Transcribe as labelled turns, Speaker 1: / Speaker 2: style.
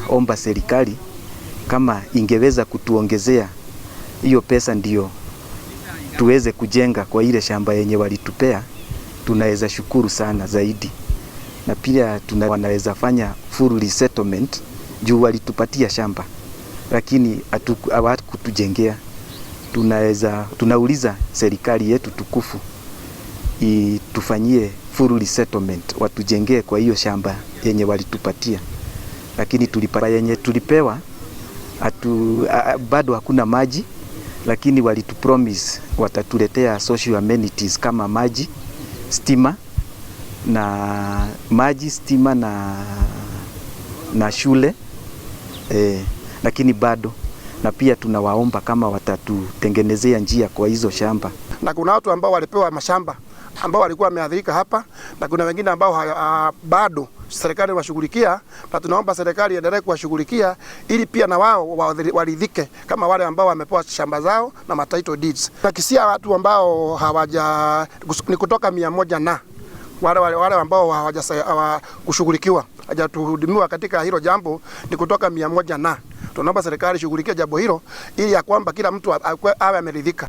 Speaker 1: Tunaomba serikali kama ingeweza kutuongezea hiyo pesa ndio tuweze kujenga kwa ile shamba yenye walitupea, tunaweza shukuru sana zaidi. Na pia wanaweza fanya full resettlement juu walitupatia shamba lakini hawakutujengea. Tunauliza serikali yetu tukufu itufanyie full resettlement, watujengee kwa hiyo shamba yenye walitupatia, lakini yenye tulipewa bado hakuna maji, lakini walitupromise watatuletea social amenities kama maji, stima na maji, stima na shule lakini bado. Na pia tunawaomba kama watatutengenezea njia kwa hizo shamba.
Speaker 2: Na kuna watu ambao walipewa mashamba ambao walikuwa wameathirika hapa, na kuna wengine ambao bado serikali washughulikia, na tunaomba serikali iendelee kuwashughulikia ili pia na wao waridhike kama wale ambao wamepewa shamba zao na ma title deeds. Na kisia watu ambao hawaja ni kutoka 100 na wale ambao hawaja kushughulikiwa, hawajatuhudumiwa katika hilo jambo ni kutoka 100, na tunaomba serikali shughulikie jambo hilo ili ya kwamba kila mtu awe ameridhika.